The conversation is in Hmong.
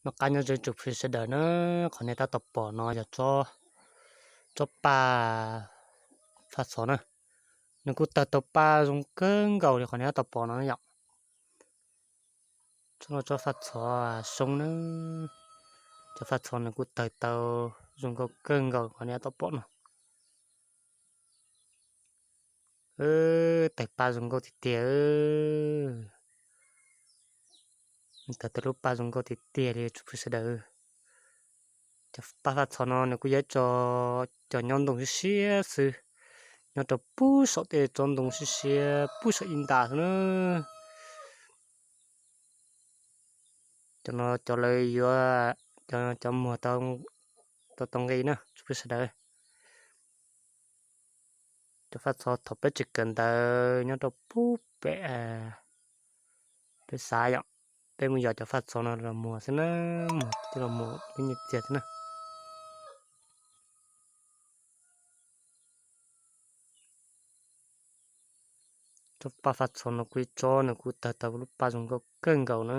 Noj qab nyob zoo tsoom phooj ywg sawv daws na, qhov nej tab tom pom no yog tsob, tsob paj faj txhov na. Nws kuj tawg tau paj zoo kawg nkaus li qhov nej tab tom pom no yom. Tsob no tsob faj txhov soob na. Cov faj txhov nws kuj tawg tau zoo nkauj kawg nkaus qhov nej tab tom pom no. Tawg paj zoo nkauj tiag tiag. Tawg tau lub paj zoo nkauj tiag tiag li tsoom phooj ywg sawv daws. Cov paj faj txhov no nws kuj yog ib co cov nyob ntoo siab siab xwb, nyob rau pub saum tej tsob ntoo siab siab pub saum ib ntas xwb na. Cov no cov lawv yuav, cov muag tau, tau nqi na tsoom phooj ywg sawv daws. Cov faj txhov thaum peb tseem kawm ntawv nyob rau pub pem, peb xav yom, peb mus yos cov faj txhov no los muag xwb na, muag coj los muag lub nyiaj txiag xwb na. Tsob paj faj txhov no kuj ib tsob nws kuj tawg tau lub paj zoo nkauj kawg nkaus na.